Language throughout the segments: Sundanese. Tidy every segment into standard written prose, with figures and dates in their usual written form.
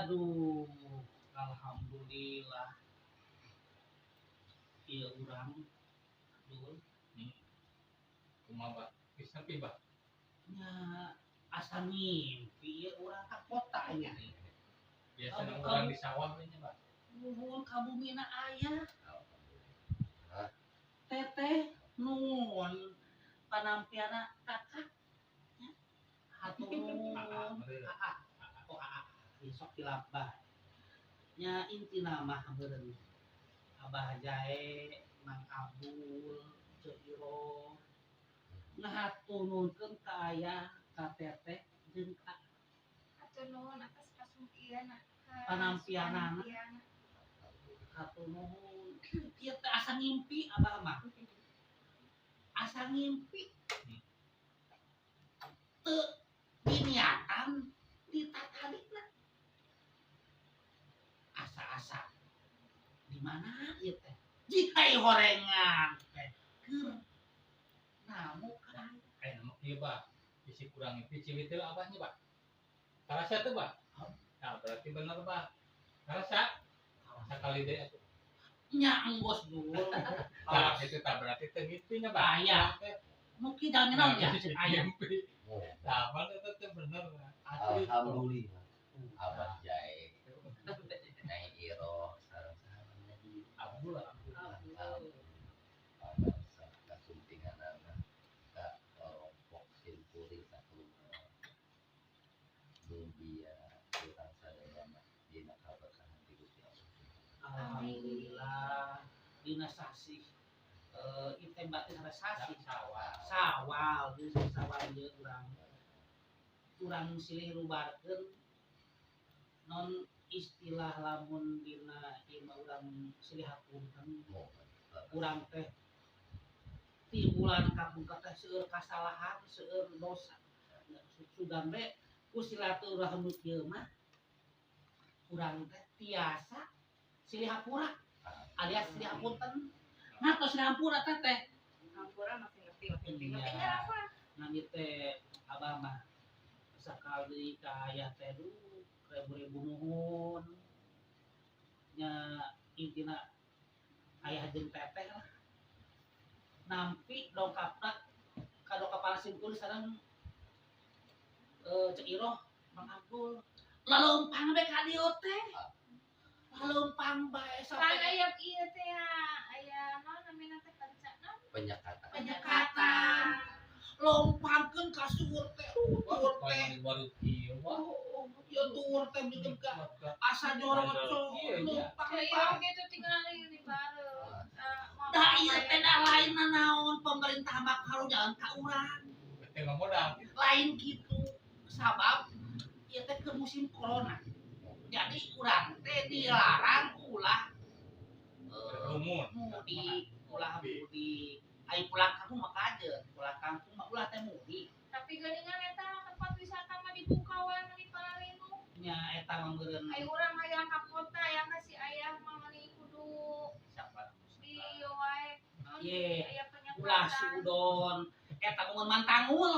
Aduh, alhamdulillah. Ieu urang dul. Kumaha, Bah? Bisa pi, Bah? Nya asa ngimpi ieu urang ka kota nya. Biasa Kamu- urang di sawah we nya, Bah. Nuhun ka bumina aya. Alhamdulillah. Teteh nuhun panampiana kakak nya. Hatur nuhun. Aa, meureun. Aa. Oh, aa. Besok dilabah. Nya intina mah meureun Abah Jae, Mang Abul, Ceu Iro ngahatur nuhunkeun ka ayah, ka teteh jeung ka Hatur nuhun atas kasumpiana. Panampianana. Hatur nuhun. Ieu teh asa ngimpi abah mah. Asa ngimpi. Teu diniatan ditatadina. Asa-asa di mana ieu teh? Jika horengan teh keur namu ka Aya mah kieu, Bah. Bisi kurang ngimpi ciwit teh abahnya, Bah. Karasa teu, Bah? Nah, berarti bener, Bah. Karasa? Sakali deui atuh. Nya enggos dulu. Nah, itu tak berarti teu ngimpi nya, Bah. Aya. Mungkin jangan naon ya cek aya. Ngimpi. Oh, Nah, mana itu teh bener. Asli. alhamdulillah. Abah Jae, Nyai Iro, sareng saha namanya di Abdul, Abdul. Abah kasumpinganana ka kelompok simkuring sakeluarga. Mugia urang sadayana dina kaberkahan ti Gusti Allah. Alhamdulillah dina sasih ieu batin sampai sasih Sawah. Sawal, di sawal ieu urang urang silih rubarkeun non istilah lamun dina ieu mah urang silih hapunten. Mohon. Urang teh ti bulan kapungkur teh seueur kasalahan, seueur dosa. Sugan we ku silaturahmi ieu mah urang teh tiasa silih hampura alias silih hapunten. Nah, silih hampura teh teh. Hampura masih ngerti, masih ngerti. Iya. Ngerti nggak, Rafa? Nami teh abah mah sakali ka ayah teh duh ribu-ribu nuhun nya. Intina ayah jeung teteh lah nampi dongkapna ka kepala simkuring sareng Ceu Iroh, Mang Abdul, laleumpang be ka dieu teh, laleumpang bae Kan sampai aya ieu teh ya, aya naon namina teh, penca naon? Penyekatan. Penyekatan. Lompangkeun ka suur teh, tuur teh. Baru ieu, wah. Oh, ya tuur teh bikin ka asa jorocok. Iya, iya. Lumpang. Ceu Iro gitu tinggal di bareng. Dah ieu teh dah lain nanaon, pemerintah mah karunyaan ka urang. Teu modal. Lain gitu, sabab ieu teh ke musim corona, jadi urang teh dilarang ulah Berkerumun. Mudik, ulah mudik. Ayo pulang kampung mah kajeun, pulang kampung mah ulah teh mudik. Tapi geuningan eta tempat wisata mah dibuka wae meuni palarinu. Nya eta mah meureun. Ayo urang hayang ka kota, yang kasih ayah mah meuni kudu Siapa? di ieu wae. Naon? Ye. Aya penyekatan. Ulah suudon eta mun mantangul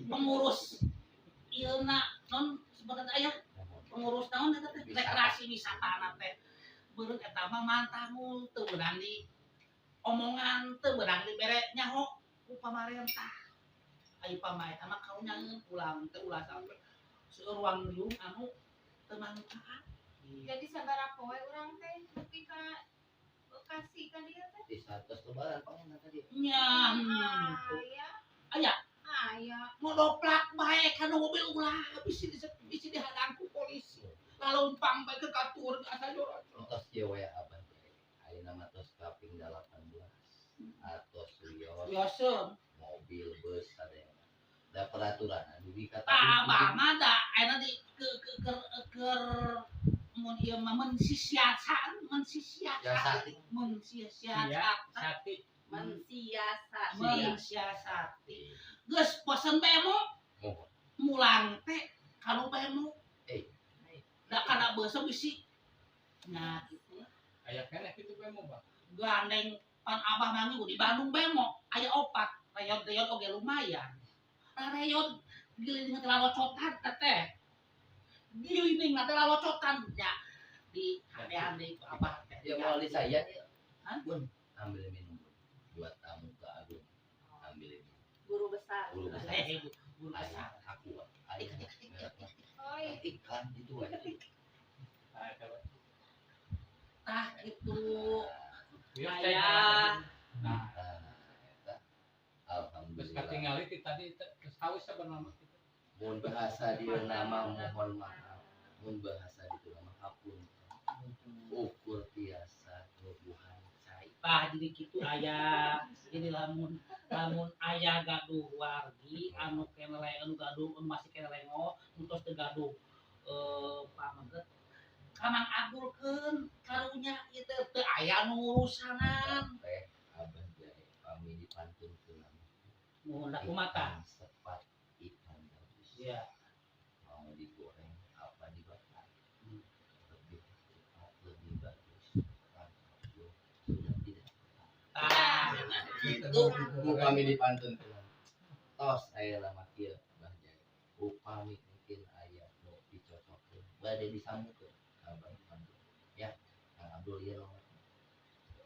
pengurus ieu na non sebenarnya aya pengurus naon eta teh? Wisata. Rekreasi wisata na teh beureun eta mah mantangul, teu meunang di omongan, teu meunang dibere nyaho ku pamarentah. Ayo pamarentah mah kaunyangeun ulang teh ulah sampai seueur ruang liung anu teu mangfaat. Jadi sabaraha poe urang teh nepi ka Bekasi ka dieu teh? Di saat lebaran panginten tadi. Nya. Aya. Aya. Aya. Ngodoplak bae kana mobil, ulah bisi dihadang ku polisi, lalumpang bae ke katur asa jorok. Tos ieu we abah teh. Ayeuna mah tos kaping 18 atos wios. Yoseun. Mobil bus sadayana. Da peraturan dugi ka Tah, abah mah da ayeuna di ke mun ieu mah mensisiasaan mensisiasati mensiasati. Sati. Mensiasati. Mensiasati geus pesen bemo. Mohon. Mulang teh kalau bemo Eh. da kana beuseum bisi nah gitu lah. Aya keneh kitu bemo, Bang. Gandeng pan abah mah di Bandung bemo aya opat, reyot-reyot oge lumayan. Nah, reyot giling lalocotan teteh. Gilining na teh lalocotan nya di hadean deui ku abah teh. Ya mau di saya ya. Hah? Bun, ambil minum Bun. Buat tamu ke Agung. Ambil minum. Guru besar. Guru besar. Eh, guru besar. Aku ayah Oh, iya. iklan itu aja. Nah, coba. Tah kitu. Biar Ayah. Nah, Nah, eta. terus Alhamdulillah. katingali ti tadi terus haus sebenarnya gitu. Mun bahasa dia nama mohon maaf. Mun bahasa di nama hapunten. Ukur tiasa nubuhan cai. Tah jadi kitu aya. Jadi lamun lamun aya gaduh wargi anu kenele anu gaduh anu masih keneh lengo nu tos teu gaduh pameget ka Mang Abdulkeun karunya ieu teh teu aya nu ngurusanan. Teh abah jahe pami dipantunkeun nama. Nuhun da kumaha Ikan sepat ikan gabus. Iya. Mau digoreng apa dibakar. Lebih cepat lebih bagus. Kang Abdul sudah tidak. Tah Itu upami dipantunkeun. Tos aya nama kieu Bah Jahe. Upami mungkin aya nu dicocokkeun bade disambungkeun ka Bang Abdul. Ya, Kang Abdul ieu nomor.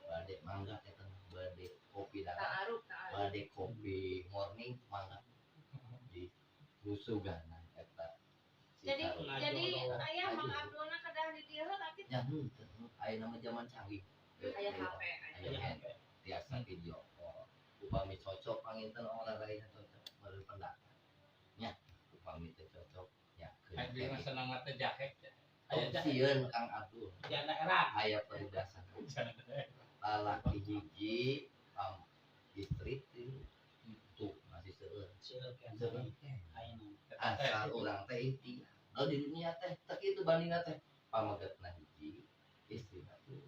Bade mangga eta mah, bade kopi darat, Ta'aruf, ta'aruf. bade kopi morning mangga di Susuganan eta. Si Jadi Taruk. jadi ayah Mang Abdulna kedah di dieu heula kitu. Ya henteu, aya nama zaman canggih. Aya HP. Aya HP. Tiasa video call. Upami cocok panginten orang lain cocok baru pendapat. Nya, upami teu cocok nya Aing mah senang teh jahe. Oh, Aya jahe. sieun Kang Abdul. Janda era. Aya peribasan. Lalaki hiji, istri tilu. Tuh masih seueur. Seueur keneh. Seueur. Ayeuna. Asal urang teh ikhtiar. Lo di dunia teh teu kitu bandingna teh. Pamegetna hiji, istrina tilu.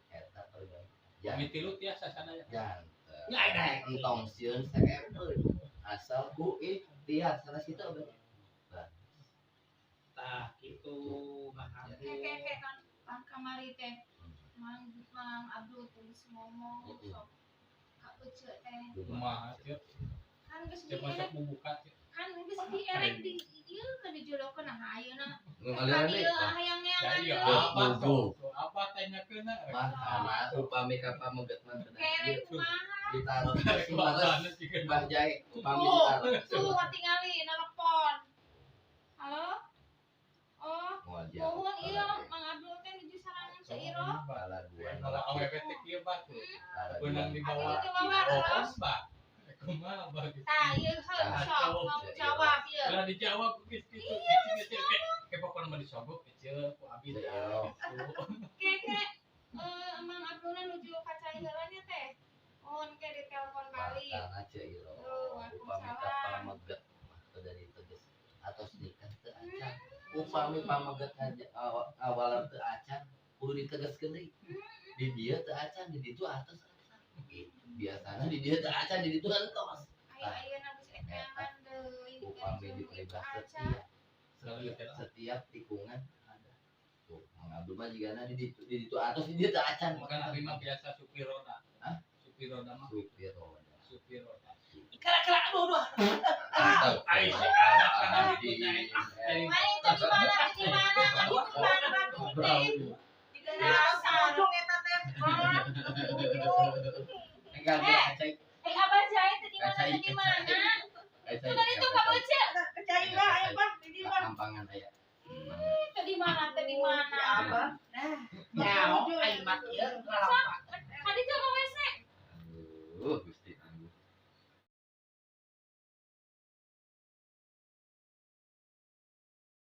Eta peribahasa. Pami tilu tiasa sadaya. Janten. Nya aya Entong sieun seep euy. Asal ku ikhtiar sanes kitu abah. Tah kitu Mang Abdul. Kayak kayak kan pan kamari teh Mang Mang Abdul teh geus ngomong sok ka Ece teh. Kumaha ceu? Kan geus Ceu masuk dierek bubuka ceu. kan geus dierek di ieu ke dijodohkeun nah ayeuna Ngaliran kan deui. ieu hayang Ya neangan iya deui. apa Bogo. sok apa tanyakeunna. Makana upami ka pameget mah kedah Kerek ieu kumaha ditaruh si males Mbah Jahe upami ditaruh. Tuh tingali nelpon. Halo? Oh, Moal jauh. mohon ieu Mang Abdul teh nuju sarangan Ceu Iro. Palaguan. Kalau awewe teh kieu bah tuh. Benang di bawah. Atuh di bawah terus. Bah. Kumaha bah gitu. Tah, ieu heuh sok mau jawab ieu. Lah dijawab geus kitu. Gitu kayak pokokna mah disogok kecil ku abi teh. Iya. Keke Mang Abdulna nuju ka cai heula nya teh. Mohon ke ditelepon balik. Makana Ceu Iro Tuh, upami ka waalaikumsalam. pameget mah kedah diteges atos nikah teu acan. Upami pameget awalan teu acan kudu ditegeskeun deui. Di dieu teu acan, di ditu atos acan. Gitu. Biasana di dieu teu acan, di ditu entos. Aya ayeuna geus ek neangan deui. Upami di peribahasa setiap setiap, setiap tikungan ada. Tuh, Mang Abdul mah jigana di ditu atos di dieu teu acan. Bukan abi mah biasa supir roda. Hah? Supir roda mah Supir roda. supir roda. Kira-kira aduh aduh. Ai si anak kan abi teh. Mana itu di mana di mana di mana batu teh. Jika rasa ujung eta teh. Bah. Ujung. Enggak, enggak, cai. Eh Abah Jai teh di mana teh di mana? Cai. Tuh tadi tuh Kak Bece. Kecai bah, ayo bah, di bah. Kampangan aya. Teh di mana teh di mana? Abah. Nyaho aing mah ieu Sok